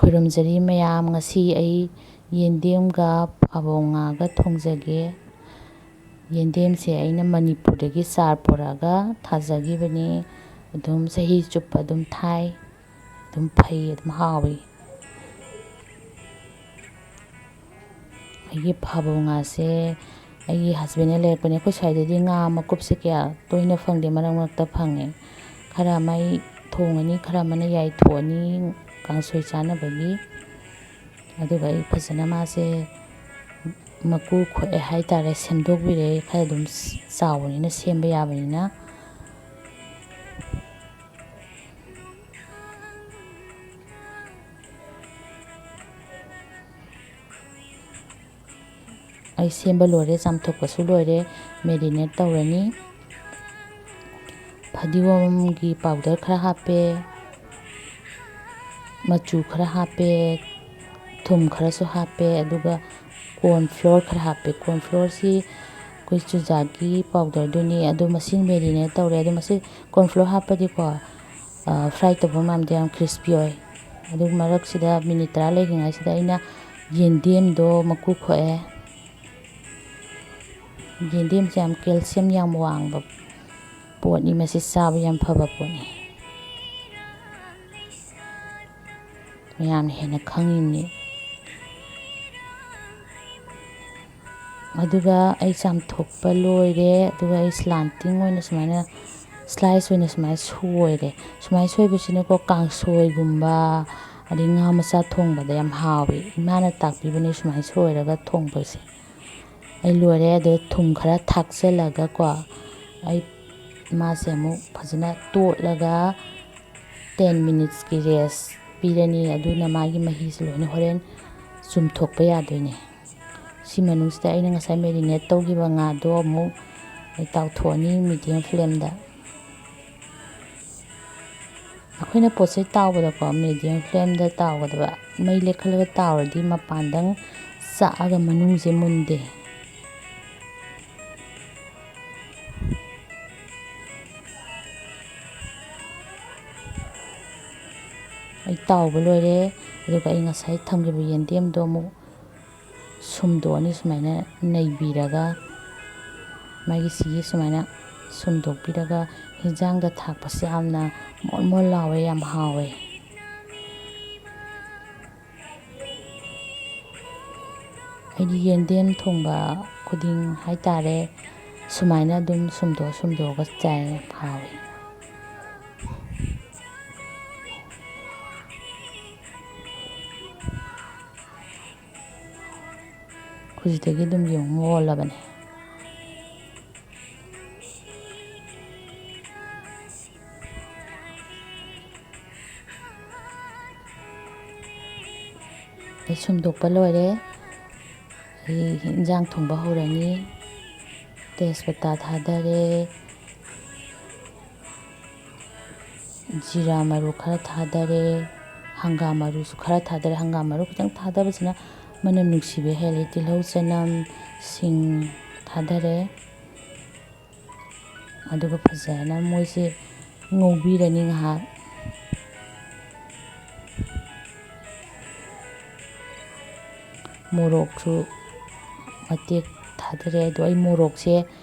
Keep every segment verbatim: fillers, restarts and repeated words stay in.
ꯈꯨꯔꯨꯝꯖꯔꯤ ꯃꯌꯥꯝ, ꯉꯁꯤ ꯑꯩ ꯌꯦꯟꯗꯦꯝꯒ ꯐꯥꯕꯧ ꯉꯥꯒ ꯊꯣꯡꯖꯒꯦ꯫ ꯌꯦꯟꯗꯦꯝꯁꯦ ꯑꯩꯅ ꯃꯅꯤꯄꯨꯔꯗꯒꯤ ꯆꯥꯔ ꯄꯨꯔꯛꯑꯒ ꯊꯥꯖꯈꯤꯕꯅꯤ꯫ ꯑꯗꯨꯝ ꯆꯍꯤ ꯆꯨꯞꯄ ꯑꯗꯨꯝ ꯊꯥꯏ, ꯑꯗꯨꯝ ꯐꯩ, ꯑꯗꯨꯝ ꯍꯥꯎꯏ꯫ ꯑꯩꯒꯤ ꯐꯥꯕꯧ ꯉꯥꯁꯦ ꯑꯩꯒꯤ ꯍꯁꯕꯦꯟꯅ ꯂꯩꯔꯛꯄꯅꯦ꯫ ꯑꯩꯈꯣꯏ ꯁ꯭ꯋꯥꯏꯗꯗꯤ ꯉꯥ ꯃꯀꯨꯞꯁꯦ ꯀꯌꯥ ꯇꯣꯏꯅ ꯐꯪꯗꯦ, ꯃꯔꯛ ꯃꯔꯛꯇ ꯐꯪꯉꯦ꯫ ꯈꯔ ꯑꯃ ꯑꯩ ꯊꯣꯡꯉꯅꯤ, ꯈꯔ ꯑꯃꯅ ꯌꯥꯏꯊꯣꯛꯑꯅꯤ ꯀꯥꯡꯁꯣꯏ ꯆꯥꯅꯕꯒꯤ꯫ ꯑꯗꯨꯒ ꯑꯩ ꯐꯖꯅ ꯃꯥꯁꯦ ꯃꯀꯨ ꯈꯣꯛꯑꯦ ꯍꯥꯏꯇꯥꯔꯦ, ꯁꯦꯝꯗꯣꯛꯄꯤꯔꯦ꯫ ꯈꯔ ꯑꯗꯨꯝ ꯆꯥꯎꯕꯅꯤꯅ, ꯁꯦꯝꯕ ꯌꯥꯕꯅꯤꯅ꯫ ꯑꯩ ꯁꯦꯝꯕ ꯂꯣꯏꯔꯦ, ꯆꯥꯝꯊꯣꯛꯄꯁꯨ ꯂꯣꯏꯔꯦ꯫ ꯃꯦꯔꯤꯅꯦꯠ ꯇꯧꯔꯅꯤ꯫ ꯐꯗꯤꯒꯣꯝꯒꯤ ꯄꯥꯎꯗꯔ ꯈꯔ ꯍꯥꯞꯄꯦ, ꯃꯆꯨ ꯈꯔ ꯍꯥꯞꯄꯦ, ꯊꯨꯝ ꯈꯔꯁꯨ ꯍꯥꯞꯄꯦ, ꯑꯗꯨꯒ ꯀꯣꯔꯟ ꯐ꯭ꯂꯣꯔ ꯈꯔ ꯍꯥꯞꯄꯦ꯫ ꯀꯣꯔꯟ ꯐ꯭ꯂꯣꯔꯁꯤ ꯑꯩꯈꯣꯏ ꯆꯨꯖꯥꯛꯀꯤ ꯄꯥꯎꯗꯔꯗꯨꯅꯤ꯫ ꯑꯗꯨ ꯃꯁꯤ ꯃꯦꯔꯤꯅꯦꯠ ꯇꯧꯔꯦ꯫ ꯑꯗꯨ ꯃꯁꯤ ꯀꯣꯔꯟ ꯐ꯭ꯂꯣꯔ ꯍꯥꯞꯄꯗꯤꯀꯣ, ꯐ꯭ꯔꯥꯏ ꯇꯧꯕ ꯃꯌꯥꯝꯗꯣ ꯌꯥꯝ ꯀ꯭ꯔꯤꯁꯄꯤ ꯑꯣꯏ꯫ ꯑꯗꯨ ꯃꯔꯛꯁꯤꯗ, ꯃꯤꯅꯤꯠ ꯇꯔꯥ ꯂꯩꯔꯤꯉꯩꯁꯤꯗ, ꯑꯩꯅ ꯌꯦꯟꯗꯦꯝꯗꯣ ꯃꯀꯨ ꯈꯣꯛꯑꯦ꯫ ꯌꯦꯟꯗꯦꯝꯁꯦ ꯌꯥꯝ ꯀꯦꯜꯁꯤꯌꯝ ꯌꯥꯝ ꯋꯥꯡꯕ ꯄꯣꯠꯅꯤ, ꯃꯁꯤ ꯆꯥꯕ ꯌꯥꯝ ꯐꯕ ꯄꯣꯠꯅꯤ꯫ ꯃꯌꯥꯝꯅ ꯍꯦꯟꯅ ꯈꯪꯉꯤꯅꯤ꯫ ꯑꯗꯨꯒ ꯑꯩ ꯆꯥꯝꯊꯣꯛꯄ ꯂꯣꯏꯔꯦ꯫ ꯑꯗꯨꯒ ꯑꯩ ꯁ꯭ꯂꯥꯟꯇꯤꯡ ꯑꯣꯏꯅ ꯁꯨꯃꯥꯏꯅ, ꯁ꯭ꯂꯥꯏꯁ ꯑꯣꯏꯅ ꯁꯨꯃꯥꯏꯅ ꯁꯣꯏꯔꯦ꯫ ꯁꯨꯃꯥꯏꯅ ꯁꯣꯏꯕꯁꯤꯅꯀꯣ, ꯀꯥꯡꯁꯣꯏꯒꯨꯝꯕ ꯑꯗꯩ ꯉꯥ ꯃꯆꯥ ꯊꯣꯡꯕꯗ ꯌꯥꯝ ꯍꯥꯎꯏ꯫ ꯏꯃꯥꯅ ꯇꯥꯛꯄꯤꯕꯅꯤ ꯁꯨꯃꯥꯏꯅ ꯁꯣꯏꯔꯒ ꯊꯣꯡꯕꯁꯦ꯫ ꯑꯩ ꯂꯣꯏꯔꯦ꯫ ꯑꯗꯨ ꯊꯨꯝ ꯈꯔ ꯊꯥꯛꯆꯜꯂꯒꯀꯣ, ꯑꯩ ꯃꯥꯁꯦ ꯑꯃꯨꯛ ꯐꯖꯅ ꯇꯣꯠꯂꯒ ꯇꯦꯟ ꯃꯤꯅꯤꯠꯁꯀꯤ ꯔꯦꯁ ꯄꯤꯔꯅꯤ꯫ ꯑꯗꯨꯅ ꯃꯥꯒꯤ ꯃꯍꯤꯁꯦ ꯂꯣꯏꯅ ꯍꯣꯔꯦꯟ ꯆꯨꯝꯊꯣꯛꯄ ꯌꯥꯗꯣꯏꯅꯦ꯫ ꯁꯤ ꯃꯅꯨꯡꯁꯤꯗ ꯑꯩꯅ ꯉꯁꯥꯏ ꯃꯦꯔꯤꯅꯦꯠ ꯇꯧꯈꯤꯕ ꯉꯥꯗꯣ ꯑꯃꯨꯛ ꯑꯩ ꯇꯥꯎꯊꯣꯛꯑꯅꯤ ꯃꯤꯗꯤꯌꯝ ꯐ꯭ꯂꯦꯝꯗ꯫ ꯑꯩꯈꯣꯏꯅ ꯄꯣꯠ ꯆꯩ ꯇꯥꯎꯕꯗꯀꯣ, ꯃꯤꯗꯤꯌꯝ ꯐ꯭ꯂꯦꯝꯗ ꯇꯥꯎꯒꯗꯕ꯫ ꯃꯩ ꯂꯩꯈꯠꯂꯒ ꯇꯥꯎꯔꯗꯤ ꯃꯄꯥꯟꯗꯪ ꯆꯥꯛꯑꯒ ꯃꯅꯨꯡꯁꯦ ꯃꯨꯟꯗꯦ꯫ ꯑꯩ ꯇꯥꯎꯕ ꯂꯣꯏꯔꯦ꯫ ꯑꯗꯨꯒ ꯑꯩ ꯉꯁꯥꯏ ꯊꯝꯈꯤꯕ ꯌꯦꯟꯗꯦꯝꯗꯣ ꯑꯃꯨꯛ ꯁꯨꯝꯗꯣꯛꯑꯅꯤ꯫ ꯁꯨꯃꯥꯏꯅ ꯅꯩꯕꯤꯔꯒ, ꯃꯥꯒꯤ ꯁꯤꯒꯤ ꯁꯨꯃꯥꯏꯅ ꯁꯨꯝꯗꯣꯛꯄꯤꯔꯒ ꯍꯤꯟꯖꯥꯡꯗ ꯊꯥꯛꯄꯁꯦ ꯌꯥꯝꯅ ꯃꯣꯟ ꯃꯣꯟ ꯂꯥꯎꯋꯦ, ꯌꯥꯝ ꯍꯥꯎꯋꯦ꯫ ꯑꯩꯗꯤ ꯌꯦꯟꯗꯦꯝ ꯊꯣꯡꯕ ꯈꯨꯗꯤꯡ ꯍꯥꯏꯇꯥꯔꯦ, ꯁꯨꯃꯥꯏꯅ ꯑꯗꯨꯝ ꯁꯨꯝꯗꯣꯛ ꯁꯨꯝꯗꯣꯛꯑꯒ ꯆꯥꯏ, ꯌꯥꯝ ꯍꯥꯎꯋꯦ꯫ ꯍꯧꯖꯤꯛꯇꯒꯤ ꯑꯗꯨꯝ ꯌꯦꯡꯉꯨ, ꯃꯣꯜꯂꯕꯅꯦ꯫ ꯑꯩ ꯁꯨꯝꯗꯣꯛꯄ ꯂꯣꯏꯔꯦ꯫ ꯑꯩ ꯏꯟꯖꯥꯡ ꯊꯣꯡꯕ ꯍꯧꯔꯅꯤ꯫ ꯇꯦꯖꯄꯇꯥ ꯊꯥꯗꯔꯦ, ꯖꯤꯔꯥ ꯃꯔꯨ ꯈꯔ ꯊꯥꯗꯔꯦ, ꯍꯪꯒꯥꯝ ꯃꯔꯨꯁꯨ ꯈꯔ ꯊꯥꯗꯔꯦ꯫ ꯍꯪꯒꯥꯝ ꯃꯔꯨ ꯈꯤꯇꯪ ꯊꯥꯗꯕꯁꯤꯅ ꯃꯅꯝ ꯅꯨꯡꯁꯤꯕ ꯍꯦꯜꯂꯤ꯫ ꯇꯤꯜꯍꯧ, ꯆꯅꯝ, ꯁꯤꯡ ꯊꯥꯗꯔꯦ꯫ ꯑꯗꯨꯒ ꯐꯖꯅ ꯃꯣꯏꯁꯦ ꯉꯧꯕꯤꯔꯅꯤ ꯉꯥꯏꯍꯥꯛ꯫ ꯃꯣꯔꯣꯛꯁꯨ ꯃꯇꯦꯛ ꯊꯥꯗꯔꯦ꯫ ꯑꯗꯣ ꯑꯩ ꯃꯣꯔꯣꯛꯁꯦ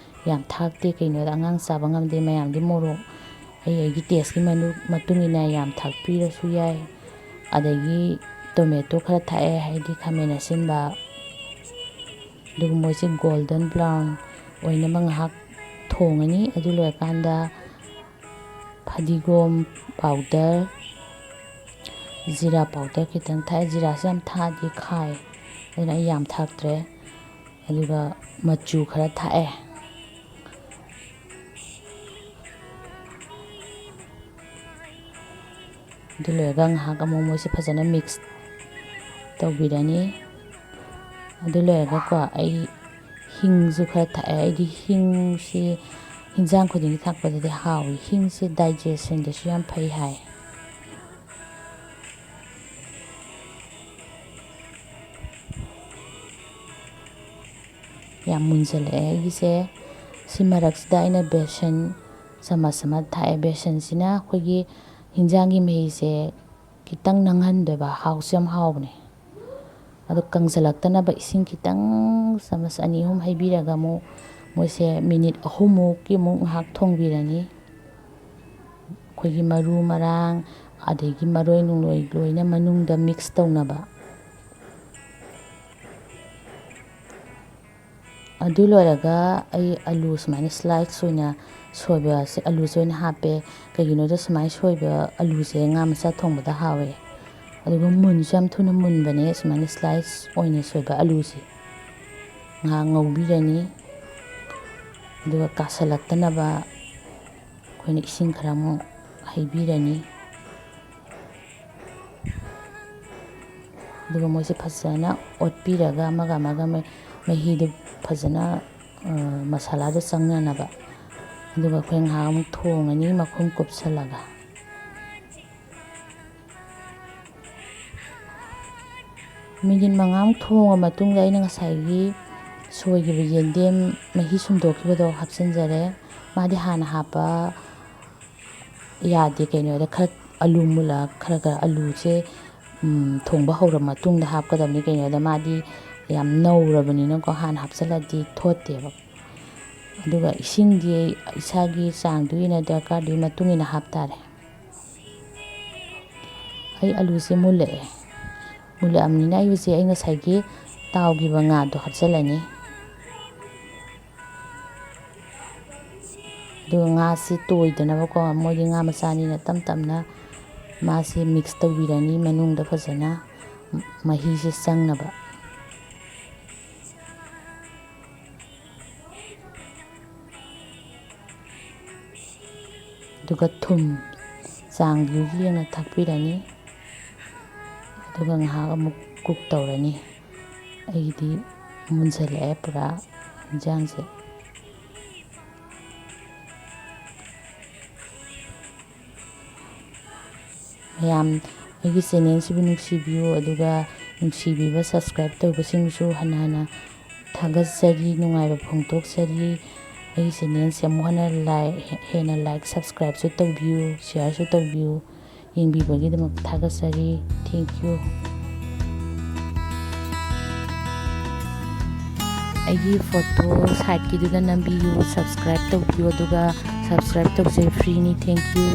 ꯌꯥꯝ ꯊꯥꯛꯇꯦ, ꯀꯩꯅꯣꯗ ꯑꯉꯥꯡ ꯆꯥꯕ ꯉꯝꯗꯦ꯫ ꯃꯌꯥꯝꯗꯤ ꯃꯣꯔꯣꯛ ꯑꯩ ꯑꯩꯒꯤ ꯇꯦꯁꯀꯤ ꯃꯅꯨ-, ꯃꯇꯨꯡ ꯏꯟꯅ ꯌꯥꯝ ꯊꯥꯛꯄꯤꯔꯁꯨ ꯌꯥꯏ꯫ ꯑꯗꯒꯤ ꯇꯣꯃꯦꯇꯣ ꯈꯔ ꯊꯥꯛꯑꯦ, ꯍꯥꯏꯗꯤ ꯈꯥꯃꯦꯟ ꯑꯁꯤꯟꯕ꯫ ꯑꯗꯨꯒ ꯃꯣꯏꯁꯦ ꯒꯣꯜꯗꯟ ꯕ꯭ꯔꯥꯎꯟ ꯑꯣꯏꯅꯕ ꯉꯥꯏꯍꯥꯛ ꯊꯣꯡꯉꯅꯤ꯫ ꯑꯗꯨ ꯂꯣꯏꯔꯀꯥꯟꯗ ꯐꯗꯤꯒꯣꯝ ꯄꯥꯎꯗꯔ, ꯖꯤꯔꯥ ꯄꯥꯎꯗꯔ ꯈꯤꯇꯪ ꯊꯥꯛꯑꯦ꯫ ꯖꯤꯔꯥꯁꯦ ꯌꯥꯝ ꯊꯥꯛꯑꯗꯤ ꯈꯥꯏ, ꯑꯗꯨꯅ ꯑꯩ ꯌꯥꯝ ꯊꯥꯛꯇ꯭ꯔꯦ꯫ ꯑꯗꯨꯒ ꯃꯆꯨ ꯈꯔ ꯊꯥꯛꯑꯦ꯫ ꯑꯗꯨ ꯂꯣꯏꯔꯒ ꯉꯥꯏꯍꯥꯛ ꯑꯃꯨꯛ ꯃꯣꯏꯁꯦ ꯐꯖꯅ ꯃꯤꯛꯁ ꯇꯧꯕꯤꯔꯅꯤ꯫ ꯑꯗꯨ ꯂꯣꯏꯔꯒꯀꯣ, ꯑꯩ ꯍꯤꯡꯁꯨ ꯈꯔ ꯊꯥꯛꯑꯦ꯫ ꯑꯩꯗꯤ ꯍꯤꯡꯁꯤ ꯍꯤꯟꯖꯥꯡ ꯈꯨꯗꯤꯡꯒꯤ ꯊꯥꯛꯄꯗꯗꯤ ꯍꯥꯎꯏ꯫ ꯍꯤꯡꯁꯦ ꯗꯥꯏꯖꯦꯁꯟꯗꯁꯨ ꯌꯥꯝ ꯐꯩ ꯍꯥꯏ꯫ ꯌꯥꯝ ꯃꯨꯟꯖꯜꯂꯛꯑꯦ ꯑꯩꯒꯤꯁꯦ꯫ ꯁꯤ ꯃꯔꯛꯁꯤꯗ ꯑꯩꯅ ꯕꯦꯁꯟ ꯆꯥꯃꯁ ꯑꯃ ꯊꯥꯛꯑꯦ꯫ ꯕꯦꯁꯟꯁꯤꯅ ꯑꯩꯈꯣꯏꯒꯤ ꯍꯤꯟꯖꯥꯡꯒꯤ ꯃꯍꯤꯁꯦ ꯈꯤꯇꯪ ꯅꯪꯍꯟꯗꯣꯏꯕ, ꯍꯥꯎꯁꯨ ꯌꯥꯝ ꯍꯥꯎꯕꯅꯦ꯫ ꯑꯗꯣ ꯀꯪꯁꯤꯜꯂꯛꯇꯅꯕ ꯏꯁꯤꯡ ꯈꯤꯇꯪ ꯆꯥꯃꯁ ꯑꯅꯤ ꯑꯍꯨꯝ ꯍꯩꯕꯤꯔꯒ ꯑꯃꯨꯛ ꯃꯣꯏꯁꯦ ꯃꯤꯅꯤꯠ ꯑꯍꯨꯝꯃꯨꯛꯀꯤ ꯑꯃꯨꯛ ꯉꯥꯏꯍꯥꯛ ꯊꯣꯡꯕꯤꯔꯅꯤ꯫ ꯑꯩꯈꯣꯏꯒꯤ ꯃꯔꯨ ꯃꯔꯥꯡ ꯑꯗꯒꯤ ꯃꯔꯣꯏ ꯅꯨꯡꯂꯣꯏ ꯂꯣꯏꯅ ꯃꯅꯨꯡꯗ ꯃꯤꯛꯁ ꯇꯧꯅꯕ꯫ ꯑꯗꯨ ꯂꯣꯏꯔꯒ ꯑꯩ ꯑꯂꯨ ꯁꯨꯃꯥꯏꯅ ꯁ꯭ꯂꯥꯏꯁ ꯑꯣꯏꯅ ꯁꯣꯏꯕꯁꯦ, ꯑꯂꯨꯁꯦ ꯑꯣꯏꯅ ꯍꯥꯞꯄꯦ꯫ ꯀꯩꯒꯤꯅꯣꯗ ꯁꯨꯃꯥꯏꯅ ꯁꯣꯏꯕ ꯑꯂꯨꯁꯦ ꯉꯥ ꯃꯆꯥ ꯊꯣꯡꯕꯗ ꯍꯥꯎꯋꯦ꯫ ꯑꯗꯨꯒ ꯃꯨꯟꯁꯨ ꯌꯥꯝ ꯊꯨꯅ ꯃꯨꯟꯕꯅꯦ ꯁꯨꯃꯥꯏꯅ ꯁ꯭ꯂꯥꯏꯁ ꯑꯣꯏꯅ ꯁꯣꯏꯕ ꯑꯂꯨꯁꯦ꯫ ꯉꯥꯏꯍꯥꯛ ꯉꯧꯕꯤꯔꯅꯤ꯫ ꯑꯗꯨꯒ ꯀꯥꯁꯜꯂꯛꯇꯅꯕ ꯑꯩꯈꯣꯏꯅ ꯏꯁꯤꯡ ꯈꯔ ꯑꯃꯨꯛ ꯍꯩꯕꯤꯔꯅꯤ꯫ ꯑꯗꯨꯒ ꯃꯣꯏꯁꯦ ꯐꯖꯅ ꯑꯣꯠꯄꯤꯔꯒ ꯑꯃꯒ ꯑꯃꯒ ꯃ-, ꯃꯍꯤꯗꯨ ꯐꯖꯅ, ꯑ, ꯃꯁꯥꯂꯥꯗꯣ ꯆꯪꯅꯅꯕ꯫ ꯑꯗꯨꯒ ꯑꯩꯈꯣꯏ ꯉꯥꯏꯍꯥꯛ ꯑꯃꯨꯛ ꯊꯣꯡꯉꯅꯤ ꯃꯈꯨꯝ ꯀꯨꯞꯁꯜꯂꯒ꯫ ꯃꯤꯅꯤꯠ ꯃꯉꯥꯃꯨꯛ ꯊꯣꯡꯉ ꯃꯇꯨꯡꯗ ꯑꯩꯅ ꯉꯁꯥꯏꯒꯤ ꯁꯣꯏꯈꯤꯕ ꯌꯦꯟꯗꯦꯝ ꯃꯍꯤ ꯁꯨꯝꯗꯣꯛꯈꯤꯕꯗꯣ ꯍꯥꯞꯆꯤꯟꯖꯔꯦ꯫ ꯃꯥꯗꯤ ꯍꯥꯟꯅ ꯍꯥꯞꯄ ꯌꯥꯗꯦ꯫ ꯀꯩꯅꯣꯗ ꯈꯔ ꯑꯂꯨ ꯃꯨꯜꯂ-, ꯈꯔ ꯈꯔ ꯑꯂꯨꯁꯦ, ꯎꯝ, ꯊꯣꯡꯕ ꯍꯧꯔ ꯃꯇꯨꯡꯗ ꯍꯥꯞꯀꯗꯕꯅꯤ꯫ ꯀꯩꯅꯣꯗ ꯃꯥꯗꯤ ꯌꯥꯝ ꯅꯧꯔꯕꯅꯤꯅꯀꯣ, ꯍꯥꯟꯅ ꯍꯥꯞꯆꯤꯜꯂꯗꯤ ꯊꯣꯠꯇꯦꯕ꯫ ꯑꯗꯨꯒ ꯏꯁꯤꯡꯗꯤ ꯏꯁꯥꯒꯤ ꯆꯥꯡꯗꯨꯒꯤ ꯏꯟꯅ, ꯗꯔꯀꯥꯔꯗꯨꯒꯤ ꯃꯇꯨꯡ ꯏꯟꯅ ꯍꯥꯞꯇꯥꯔꯦ꯫ ꯑꯩ ꯑꯂꯨꯁꯦ ꯃꯨꯜꯂꯛꯑꯦ꯫ ꯃꯨꯜꯂꯛꯑꯕꯅꯤꯅ ꯑꯩ ꯍꯧꯖꯤꯛ ꯑꯩ ꯉꯁꯥꯏꯒꯤ ꯇꯥꯎꯈꯤꯕ ꯉꯥꯗꯣ ꯍꯥꯞꯆꯤꯜꯂꯅꯤ꯫ ꯑꯗꯨꯒ ꯉꯥꯁꯤ ꯇꯣꯏꯗꯅꯕꯀꯣ, ꯃꯣꯏꯗꯤ ꯉꯥ ꯃꯆꯥꯅꯤꯅ ꯇꯞ ꯇꯞꯅ ꯃꯥꯁꯤ ꯃꯤꯛꯁ ꯇꯧꯕꯤꯔꯅꯤ ꯃꯅꯨꯡꯗ ꯐꯖꯅ ꯃꯍꯤꯁꯦ ꯆꯪꯅꯕ꯫ ꯑꯗꯨꯒ ꯊꯨꯝ ꯆꯥꯡꯗꯨꯒꯤ ꯌꯦꯡꯅ ꯊꯥꯛꯄꯤꯔꯅꯤ꯫ ꯑꯗꯨꯒ ꯉꯥꯏꯍꯥꯛ ꯑꯃꯨꯛ ꯀꯨꯛ ꯇꯧꯔꯅꯤ꯫ ꯑꯩꯒꯤꯗꯤ ꯃꯨꯟꯁꯤꯜꯂꯛꯑꯦ ꯄꯨꯔꯥ ꯏꯟꯖꯥꯡꯁꯦ꯫ ꯃꯌꯥꯝ ꯑꯩꯒꯤ ꯆꯦꯅꯦꯜꯁꯤꯕꯨ ꯅꯨꯡꯁꯤꯕꯤꯌꯨ, ꯑꯗꯨꯒ ꯅꯨꯡꯁꯤꯕꯤꯕ ꯁꯕꯁꯀ꯭ꯔꯥꯏꯕ ꯇꯧꯕꯁꯤꯡꯁꯨ ꯍꯟꯅ ꯍꯟꯅ ꯊꯥꯒꯠꯆꯔꯤ, ꯅꯨꯡꯉꯥꯏꯕ ꯐꯣꯡꯗꯣꯛꯆꯔꯤ꯫ ꯑꯩꯒꯤ ꯆꯦꯅꯦꯜꯁꯦ ꯑꯃꯨꯛ ꯍꯟꯅ ꯂꯥꯏꯛ, ꯍꯦꯟꯅ ꯂꯥꯏꯛ, ꯁꯕꯁꯀ꯭ꯔꯥꯏꯕꯁꯨ ꯇꯧꯕꯤꯌꯨ, ꯁꯤꯌꯥꯔꯁꯨ ꯇꯧꯕꯤꯌꯨ꯫ ꯌꯦꯡꯕꯤꯕꯒꯤꯗꯃꯛ ꯊꯥꯒꯠꯆꯔꯤ꯫ Thank you꯫ ꯑꯩꯒꯤ photo side ꯀꯤꯗꯨꯗ ꯅꯝꯕꯤꯌꯨ꯫ Subscribe ꯇꯧꯕꯤꯌꯨ, ꯑꯗꯨꯒ subscribe ꯇꯧꯖꯩ, free ꯅꯤ꯫ Thank you꯫